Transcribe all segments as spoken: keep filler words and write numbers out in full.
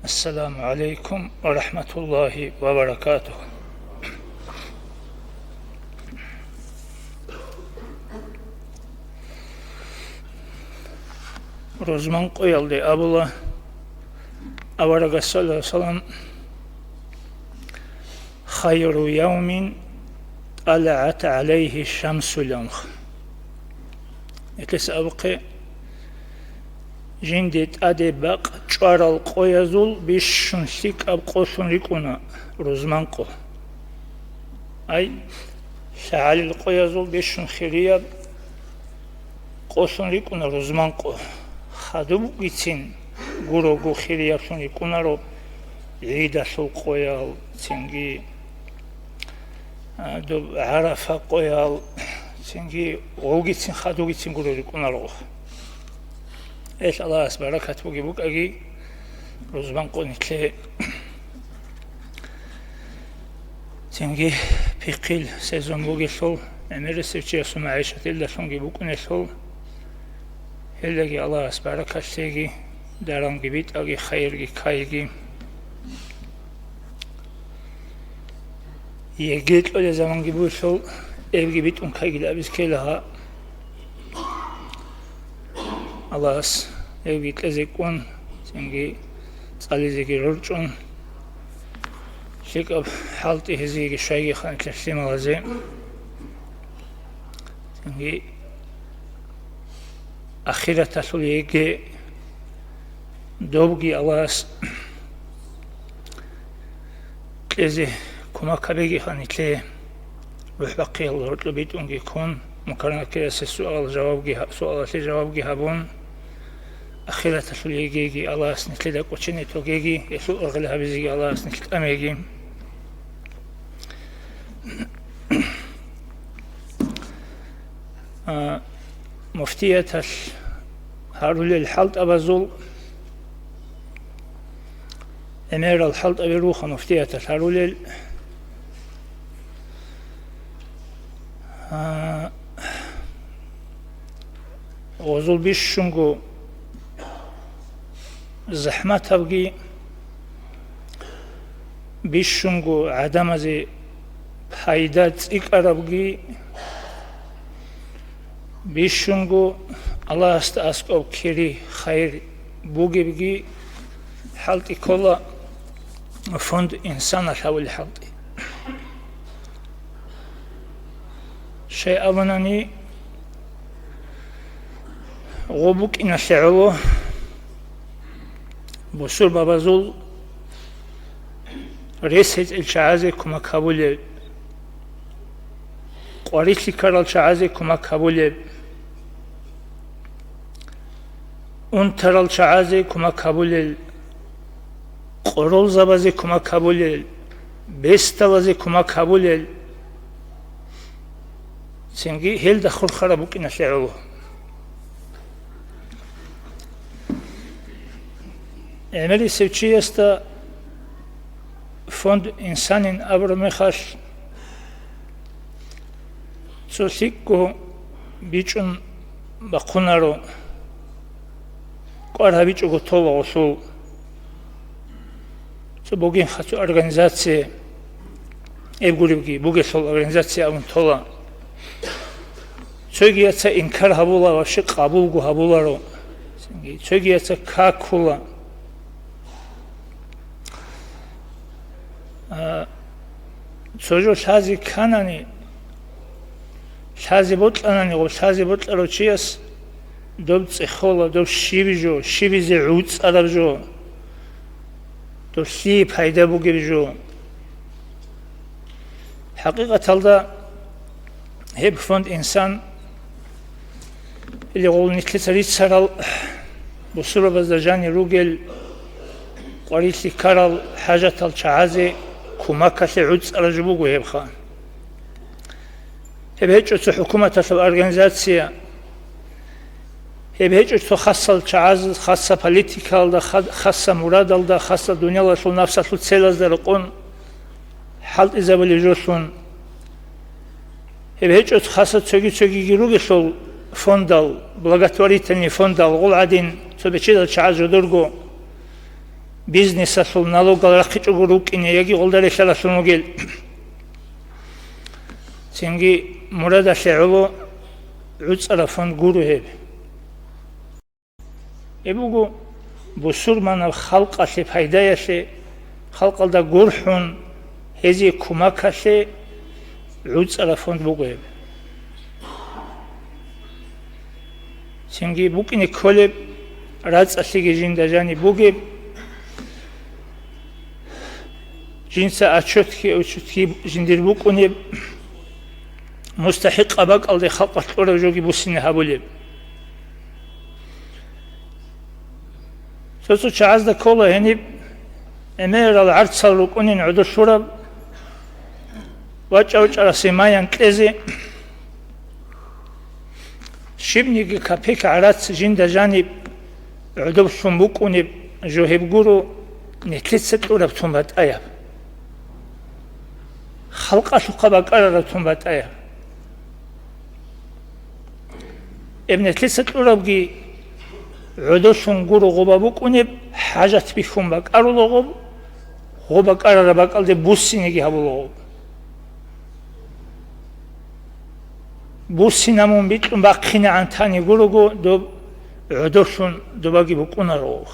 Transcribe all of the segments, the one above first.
Ассаламу гӀалайкум ва рахӀматуллагьи ва баракатугь. Рузман къоялде абула, аварагас, саллаллагьу гӀалайгьи ва саллам, «Хайру явмин тӀалагӀат гӀалайгьи шамсу», – ян. Гьелъ абухъе, жинде тӀаде бакъ чӀварал къоязул бищун лъикӀаб къолъун рикӀкӀуна рузман къо. Ай, лъагӀалил къоязул бищун хирияб къолъун рикӀкӀуна рузман къо. Хадубгицин гурого хирияблъун рикӀкӀунаро гӀидалъул къоял, цинги, а, доб ГӀарафа къоял, цинги гъовгицин хадугицин гуро рикӀкӀунаро. Гьелъ Аллагьас баракат бугеб букӀаги, рузман къо нилъее. Цинги пихъил сезон бугелъул, гӀемерисев чиясул магӀишат илдалъунги букӀунелъул, гьелдаги Аллагьас баракат лъеги, даранги битӀаги, хайирги ккайги. Еге кьолеб заманги бугелъул, эбги битӀун ккайгила абиз ккела гьа. Аллагьас эбги кьезе кӀун, цинги цӀализеги рорчӀун, лъикӀаб хӀалтӀи гьезиеги щвайги ханилъа лъималазе. Цинги ахираталъул еге добги Аллагьас кьезе кумак гьабегиха нилъее, рухӀ бахъиялда гьоркьоб битӀунги ккун, Мукаррам Акидасе суал-жавабги гьа-, суалалъе жавабги гьабун, ахираталъул егеги Аллагьас нилъеда кӀочене тогеги, гьелъул ургъел гьабизеги Аллагьас нилъ тӀамеги. А, муфтияталъ гьарулел хӀалтӀабазул, гӀемерал хӀалтӀаби руха муфтияталъ гьарулел. А, гъозул бищунго захӀматабги, бищунго гӀадамазе пайда цӀикӀкӀарабги, бищунго Аллагьасда аскӀоб кири хайир бугебги хӀалтӀи ккола фонд «Инсан»алъ гьавулел хӀалтӀи. Щай абунани, гъо букӀиналъе гӀоло бусурбабазул рес гьечӀел чагӀазе кумак гьабулеб, къварилъи ккарал чагӀазе кумак гьабулеб, унтарал чагӀазе кумак гьабулел, къоролзабазе кумак гьабулел, бесдалазе кумак гьабулел, цинги гьелда хурхараб букӀиналъе гӀоло. ГӀемерисев чиясда фонд «Инсан»ин абураб мехалъ, цо лъикӀго бичӀчӀун бахъунаро, кӀвар гьабичӀого тола гъолъул. Цо бугин хъацу организация, эб гуребги бугелъул организация абун тола. Цоги яца инкар гьабула, вообще къабулго гьабуларо. Цоги яца какула. А, цо жо лъазе кканани, лъазе бокьанани, гъо лъазе бокьарав чияс доб цӀехола, доб щиб жо, щибизе гӀуцӀараб жо, доб лъие пайда бугеб жо. ХӀакъикъаталда, гьеб фонд «Инсан» или гъол нилъеца рицарал бусурбабазда жанир ругел къварилъи ккарал хӀажатал чагӀазе кумакалъе гӀуцӀараб жо буго гьебха. Гьеб гьечӀо цо хӀукуматалъул организация, гьеб гьечӀо цо хасал чагӀаз, хаса политикалда, ха-, хаса мурадалда, хаса дуниялалъул напсалъул целазда рекъон хӀалтӀизабулеб жолъун. Гьеб гьечӀо хаса цоги-цогиги ругелъул фондал, благотворительный фондал, гъул гӀадин цо бечедал чагӀаз жодорго бизнесалъул налогал рахъичӀого рукӀине яги гъолда релълъаралъун ругел. Цинги мурадалъе гӀоло гӀуцӀараб фонд гуро гьеб. Гьеб буго бусурманаб халкъалъе пайдаялъе, халкъалда гурхӀун, гьезие кумакалъе гӀуцӀараб фонд буго гьеб. Цинги букӀине кколеб, рацӀцӀалъиги жинда жаниб бугеб, жинца отчетги, отчетги жиндир букӀунеб, мустахӀикъаб бакӀалде халкъалъ кьураб жоги буссине гьабулеб. Цо-цо чагӀазда ккола гьениб гӀемерал гӀарцал рукӀунин гӀодолъураб, вачӀа-вачӀарасе маян кьезе, щибниги капек гӀарац жинда жаниб гӀодоблъун букӀунеб жо гьеб гуро, нилъеца кьураб тун батӀаяб, халкъалъухъа бакӀарараб тун батӀаяб. Гьеб нилъеца кьурабги гӀодолъун гуро гъоба букӀунеб, хӀажат бихьун бакӀарулагъоб, гъоба кӀарараб бакӀалде буссинеги гьабулагъоб. Буссина мун бикьун бахъинегӀан тани гурого, доб гӀодолъун добаги букӀунаро.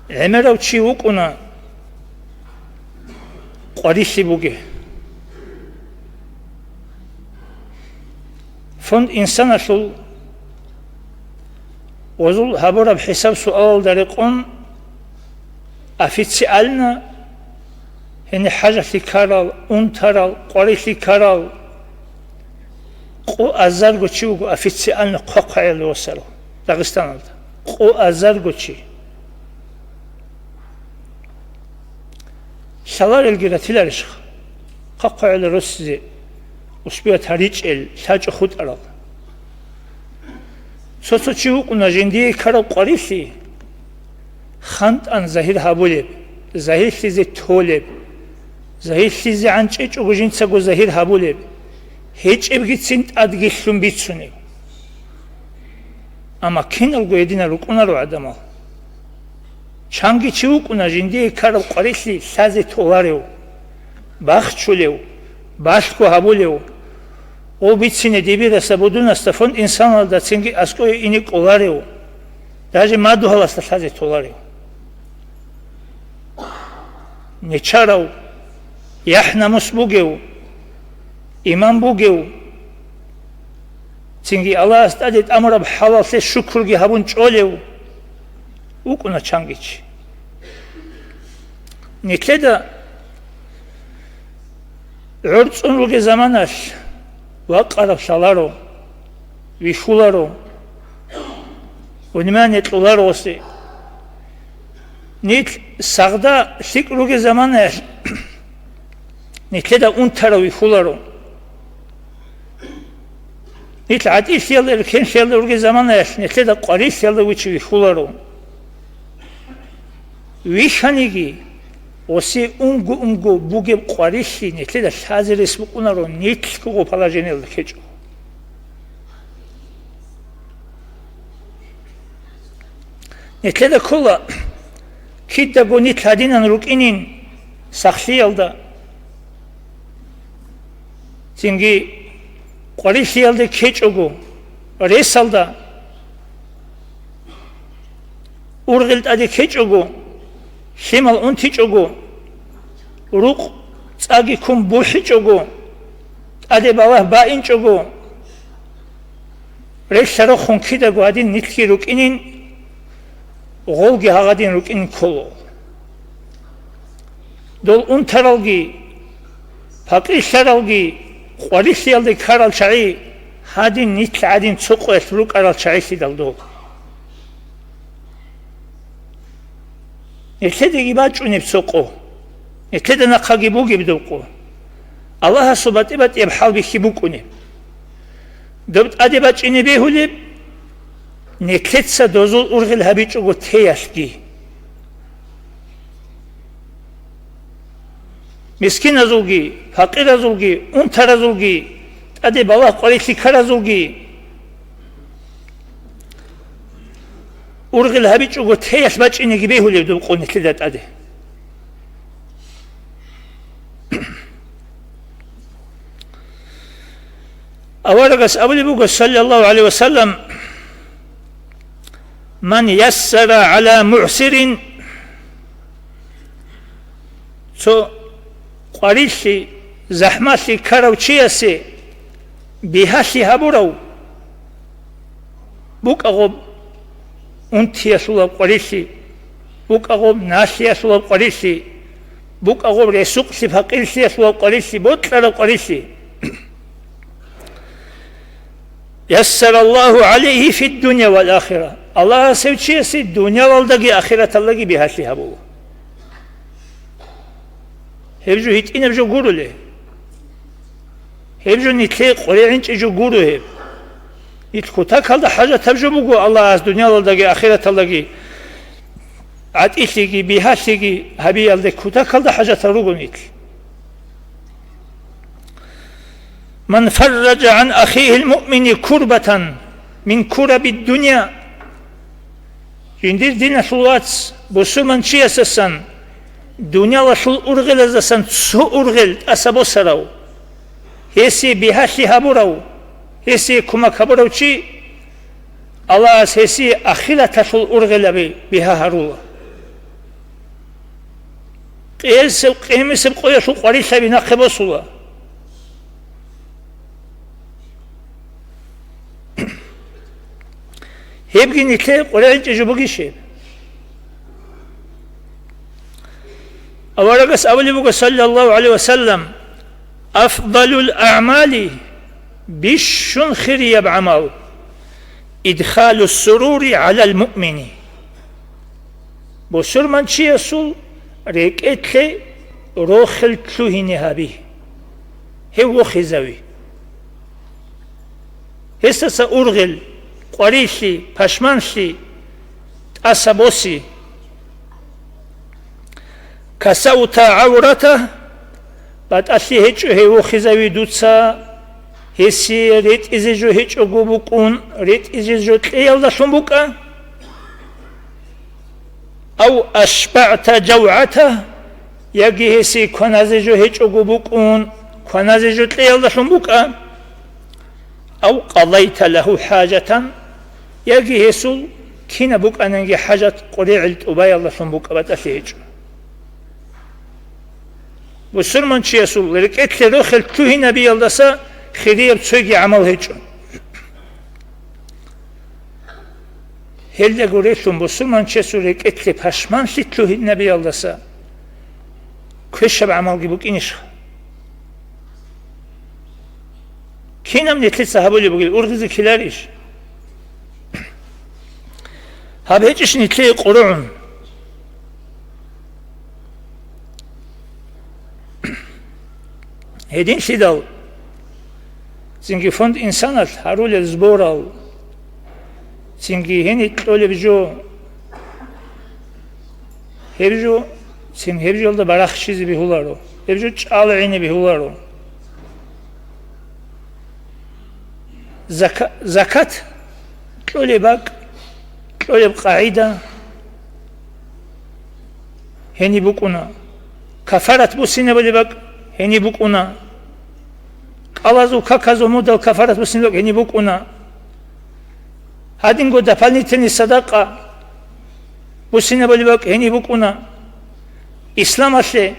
ГӀемерав чи вукӀуна къварилъи бугев. Фонд инсаналъул гъозул гьабураб хӀисаб-суалалда рекъон, официально гьениб хӀажалъи ккарал, унтарал, къварилъи ккарал къо азарго чи вуго официально хъвахъ гӀеле восарав Дагъистаналда. Къо азарго чи. Лъаларелги ратиларищха? Хъвахъ гӀеле росизе успевать гьаричӀел, лъачӀо хутӀарал. Цо-цо чи вукӀуна жиндие ккараб къварилъи хантӀан загьир гьабулеб, загьирлъизе толеб, загьирлъизе гӀанчӀечӀого жинцаго загьир гьабулеб, гьечӀебгицин тӀадги лъун бицунеб. Амма киналго гьединал рукӀунаро гӀадамал. Чанги чи вукӀуна жиндие ккараб къварилъи лъазе толарев, бахчулев, балъго гьабулев. Гъов бицине дибираса будунасда фонд инсаналда цинги аскӀове ине кӀоларев, даже мадугьаласда лъазе толарев. Нечарав, яхӀ-намус бугев, иман бугев, цинги Аллагьас тӀаде тӀамураб хӀалалъе шукруги гьабун чӀолев вукӀуна чанги чи. Нилъеда гӀорцӀун ругел заманалъ вакъараб лъаларо, вихьуларо, внимание кьоларо гъосе. Нилъ сагъда лъикӀ ругел заманаялъ нилъеда унтарав вихьуларо. Нилъ гӀатӀилъиялда, эркенлъиялда ругел заманаялъ нилъеда къварилъиялда вичи вихьуларо. Вихьаниги, гъосе унго-унго бугеб къварилъи нилъеда лъазе рес букӀунаро, нилъго гъопала женелда ккечӀо. Нилъеда ккола, кидаго нилъ гьадинан рукӀинин сахлъиялда, цинги къварилъиялде ккечӀого, ресалда, ургъел тӀаде ккечӀого, лъимал унтичӀого, рукъ цӀаги ккун бухӀичӀого, тӀаде балагь баинчӀого, релълъа рохун кидаго гьадин нилъги рукӀинин, гъолги гьагъадин рукӀин кколо. Дол унтаралги, пакъилъаралги, къварилъиялде ккарал чагӀи гьадин нилъ гӀадин цо къоялъ рукӀарал чагӀилъидал дол. Нилъедаги бачӀунеб цо къо, нилъеда нахъаги бугеб доб къо. Аллагьасул батӀи-батӀияб хӀалбихьи букӀунеб. Доб тӀаде бачӀине бегьулеб, нилъеца дозул ургъел гьабичӀого теялъги. Мискиназулги, пакъиразулги, унтаразулги, тӀаде балагь къварилъи ккаразулги. ургъел гьабичӀого теялъ бачӀинеги бегьулеб доб къо нилъеда тӀаде. Аварагас абулеб буго, саллаллагьу гӀалайгьи ва саллам: «Ман яссара гӀала мугӀсирин», цо къварилъи, захӀмалъи ккарав чиясе бигьалъи гьабурав, букӀа гъоб унтиялъулаб къварилъи, букӀа гъоб налъиялъулаб къварилъи, букӀа гъоб ресукълъи-пакъирлъиялъулаб къварилъи, бокьараб къварилъи. Яссараллагьу гӀалайгьи фиддуня вал ахира. Аллагьас гьев чиясе дунялалдаги ахираталдаги бигьалъи гьабула. Гьеб жо гьитӀинаб жо гурулей? Гьеб жо нилъее къваригӀинчӀеб жо гуро гьеб. Нилъ кутакалда хӀажатаб жо буго Аллагьас дунялалдаги ахираталдаги гӀатӀилъиги бигьалъиги гьабиялде кутакалда хӀажатал руго нилъ. «Ман фарража гӀан ахигьил муъмини курбатан мин курабид дунья». Жиндир диналъул вац, бусурманчиясасан дуниялалъул ургъелаздасан цо ургъел тӀаса босарав, гьесие бигьалъи гьабурав, гьесие кумак гьабурав чи, Аллагьас гьесие ахираталъул ургъелаби бигьа гьарула. Къиямасеб, къиямасеб къоялъул къварилъаби нахъе босула. Гьебги нилъее къваригӀинчӀеб жо бугищ гьеб? Аварагас абулеб буго, саллаллагьу гӀалайгьи ва саллам: «Афдалул аъмали», бищун хирияб гӀамал, «идхалус сурури гӀалал муъмини», бусурманчиясул рекӀелъе рохел лъугьине гьаби, гьев вохизави. Гьесдаса ургъел, къварилъи, пашманлъи тӀаса боси. «Касавта гӀаврата», батӀалъи гьечӀо гьев вохизави дуца, гьесие ретӀизе жо гьечӀого букӀун, ретӀизе жо кьеялдалъун букӀа. «Ав ашбагӀта жавгӀата», яги гьесие кваназе жо гьечӀого букӀун, кваназе жо кьеялдалъун букӀа. «Ав къадайта лагьу хӀажатан», яги гьесул кинаб букӀананги хӀажат къваригӀел тӀубаялдалъун букӀа, батӀалъи гьечӀо. Бусурманчиясул рекӀелъе рохел лъугьинабиялдаса хирияб цоги гӀамал гьечӀо. Гьелдаго релълъун бусурманчиясул рекӀелъе пашманлъи лъугьинабиялдаса квешаб гӀамалги букӀинищха? Кинаб нилъеца гьабулеб бугеб, ургъизе ккеларищ? Гьаб гьечӀищ нилъее къорогӀун? Гьединлъидал цинги фонд «Инсаналъ» гьарулел сборал, цинги гьениб кьолеб жо, гьеб жо, цин гьеб жоялда барахщизе бегьуларо, гьеб жо чӀала гӀине бегьуларо. Зака-, закат кьолеб бакӀ, кьолеб къагӀида гьениб букӀуна. Кафарат буссинабулеб бакӀ гьениб букӀуна. Кьалазул каказул мудал кафарат буссинаб бакӀ гьениб букӀуна. Гьадинго дополнительный садакъа буссинабулеб бакӀ гьениб букӀуна. Исламалъе,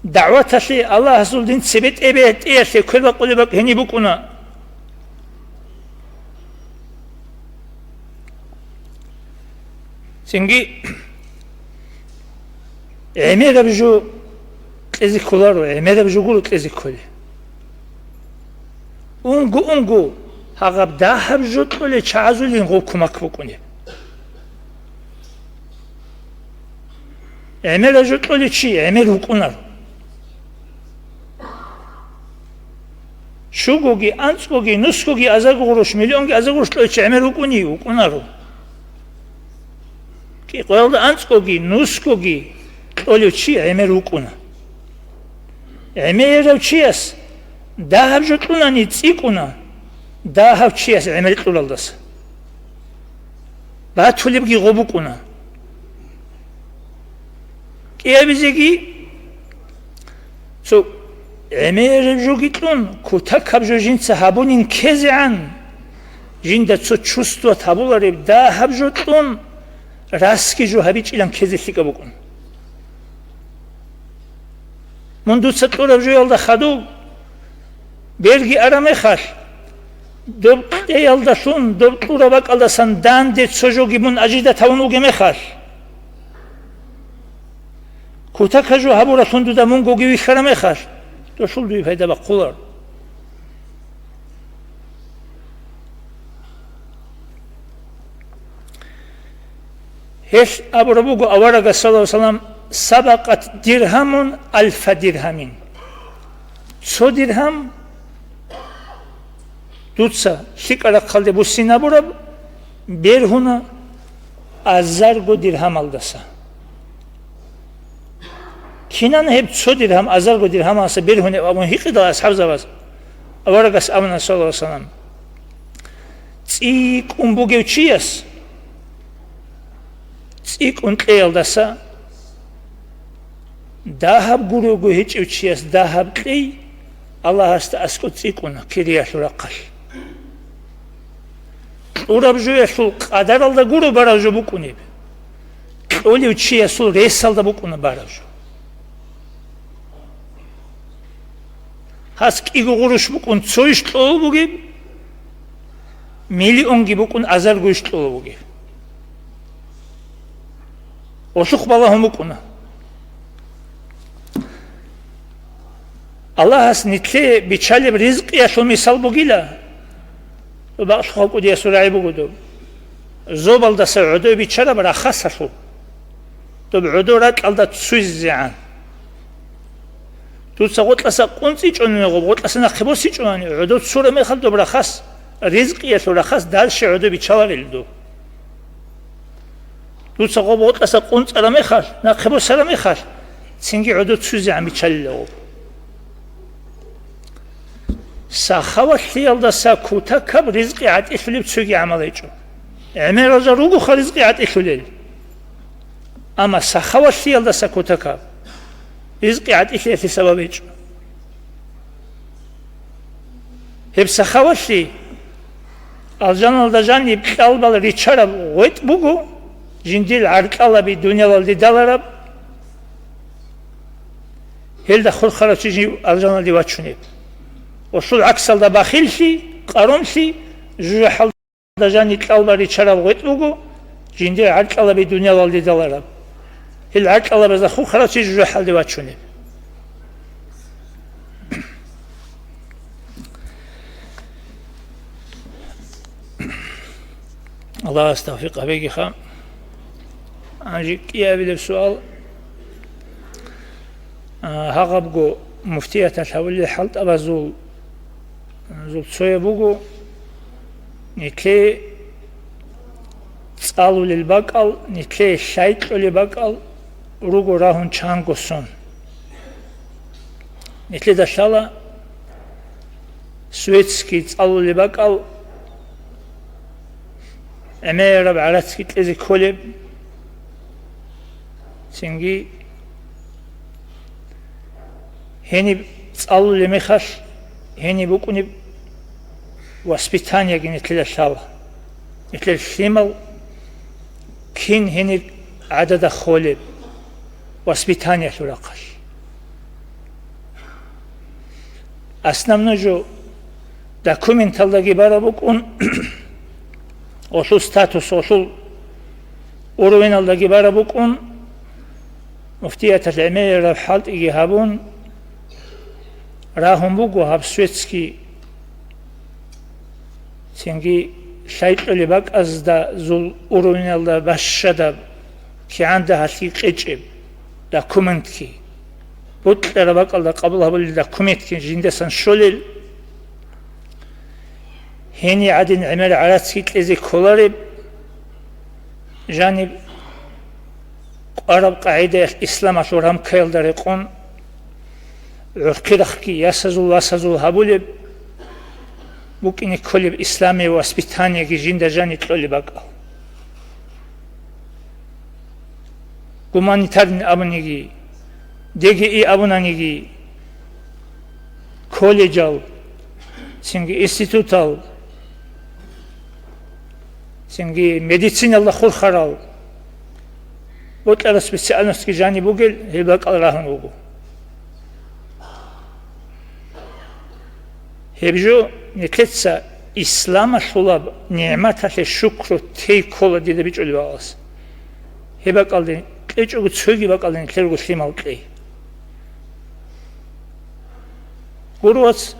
дагӀваталъе, Аллагьасул дин цебетӀебе-, тӀеялъе квербакъулеб бакӀ гьениб букӀуна. Цинги гӀемераб жо кьезе кколаро, гӀемераб жо гуро кьезе кколеб. Унго-унго, гьагъаб дагьаб жо кьолел чагӀазулин гъов кумак букӀунеб. ГӀемераб жо кьолев чи гӀемер вукӀунаро. Щугоги, анцӀгоги, нусгоги азарго гъурущ, миллионги азарго гъурущ кьолев чи гӀемер вукӀунищ? ВукӀунаро. КӀикъоялда анцӀгоги, нусгоги кьолев чи гӀемер вукӀуна. ГӀемерав чияс дагьаб жо кьунани цӀикӀкӀуна, дагьав чияс гӀемер кьуралдаса. батулебги гъо букӀуна. КӀиабизеги цо гӀемераб жоги кьун, кутакаб жо жинца гьабунин ккезегӀан, жинда цо чувствовать гьабулареб дагьаб жо кьун, расги жо гьабичӀилан ккезе лъикӀаб букӀун. Мун дуца кьураб жоялда хадуб, берги араб мехалъ, доб кьеялдалъун, доб кьураб бакӀалдасан данде цо жоги мун ажида тавун вугеб мехалъ, кутака жо гьабуралъун дуда мунгоги вихьараб мехалъ, долъул дуе пайда бахъулар. Гьелъ абураб буго аварагас, саллаллагьу гӀалайгьи вассалам: «Сабакъат диргьамун альфа диргьамин». Цо диргьам дуца лъикӀа рахъалде буссинабураб бергьуна азарго диргьамалдаса. Кинан гьеб цо диргьам азарго диргьамалдаса бергьунеб абун гьикъидал асхӀабзабаз аварагас абуна, саллаллагьу гӀалайгьи вассалам: «ЦӀикӀкӀун бугев чияс цӀикӀкӀун кьеялдаса, дагьаб гурого гьечӀев чияс дагьаб кьей, Аллагьасда аскӀов цӀикӀкӀуна кириялъул рахъалъ». Кьураб жоялъул къадаралда гуро бараб жо букӀунеб, кьолев чиясул ресалда букӀуна бараб жо. Гьас кӀиго гъурущ букӀун цойищ кьолеб бугеб, миллионги букӀун азаргойищ кьолеб бугеб. Гъолъухъ балагьун букӀуна. Аллагьас нилъее биччалеб ризкъиялъул мисал бугила. Бакълъухъав кӀудиясул рагӀи буго доб. Зобалдаса гӀодов биччараб рахасалъул. Доб гӀодов ракьалда ццуйзегӀан. Дуца гъоркьаса къунцӀичӀони гъоб, гъоркьаса нахъе босичӀони, гӀодов цураб мехалъ доб рахас, ризкъиялъул рахас дальше гӀодов биччаларел доб. Дуца гъоб гъоркьаса къунцӀараб мехалъ, нахъе босараб мехалъ, цинги гӀодов ццуйзегӀан биччалила гъоб. Сахаватлъиялдаса кутакаб ризкъи гӀатӀилъулеб цоги гӀамал гьечӀо. ГӀемерал жал ругоха ризкъи гӀатӀилъулел. Амма сахаватлъиялдаса кутакаб ризкъи гӀатӀилъиялъе сабаб гьечӀо. Гьеб сахаватлъи алжаналда жаниб кьалбал ричараб гъветӀ буго, жиндир гӀаркьалаби дуниялалде далараб, гьелда хурхарав чи жив алжаналде вачунеб. Гъолъул гӀаксалда бахиллъи, къарумлъи, жужахӀалда жаниб кьалбал ричараб гъветӀ буго, жиндир гӀаркьалаби дуниялалде далараб. Гьел гӀаркьалабазда хурхарав чи жужахӀалде вачунеб. Аллагьас тавфикъ гьабегиха. Гьанже кӀиабилеб суал, а, гьагъабго муфтияталъ гьавулел хӀалтӀабазул, зул цояб буго, нилъее цӀалулел бакӀал, нилъее лъай кьолеб бакӀал руго рагьун чанго сон. Нилъеда лъала светский цӀалулеб бакӀал гӀемераб гӀарацги кьезе кколеб, цинги гьениб цӀалулеб мехалъ, гьениб букӀунеб воспитаниеги нилъеда лъала. Нилъер лъимал кин гьениб гӀадада холеб воспитаниялъул рахъалъ. Основной жо документалдаги бараб букӀун, гъолъул статус, гъолъул уровеналдаги бараб букӀун, муфтияталъ гӀемераб хӀалтӀиги гьабун, рагьун буго гьаб светский, цинги лъай кьолеб бакӀазда зул уровеналда бащадаб, кигӀан дагьалъги къечӀеб документги, бокьараб бакӀалда къабул гьабулел документги жиндасан щолел, гьенир гӀадин гӀемер гӀарацги кьезе кколареб, жаниб къвараб къагӀидаялъ исламалъул рамкаялда рекъон, гӀурхъи рахъги ясазул-васазул гьабулеб букӀине кколеб исламияб воспитаниеги жинда жаниб кьолеб бакӀал. гуманитарный абуниги, ДГИ абунаниги, колледжал, цинги институтал, цинги медициналда хурхарал, бокьараб специальностьги жаниб бугел, гьеб бакӀал рагьун вуго. Гьеб жо нилъеца исламалъулаб нигӀматалъе шукру тей ккола дида бичӀчӀулеб гьалас. Гьеб бакӀалде кьечӀого цоги бакӀалде нилъерго лъимал кьей. Гуро, вац,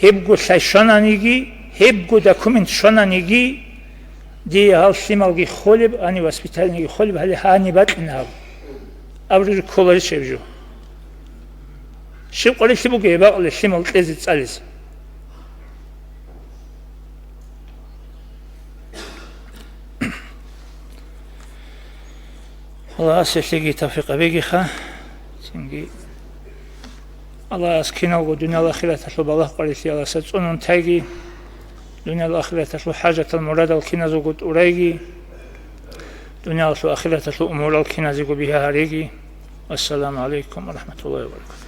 гьебго лъай щвананиги, гьебго документ щвананиги, дие гьал лъималги холеб, гьаниб воспитаниеги холеб, гьале гьаниб бакьина гьаб. Абураб жо кколарищ гьеб жо? Щиб къварилъи буго гьеб бакӀалде лъимал кьезе цӀализе? Аллагьас гьелъиеги тавфикъ гьабегиха. Цинги Аллагьас киналго дуниял ахираталъул балагь къварилъи Аллагьас цӀунун тайги, дуниял ахираталъул хӀажатал мурадал киназего тӀурайги, дуниялалъул ахираталъул умурал киназего бигьа гьареги. Вассаламу гӀалайкум ва рахӀматуллагьи ва баракатугь.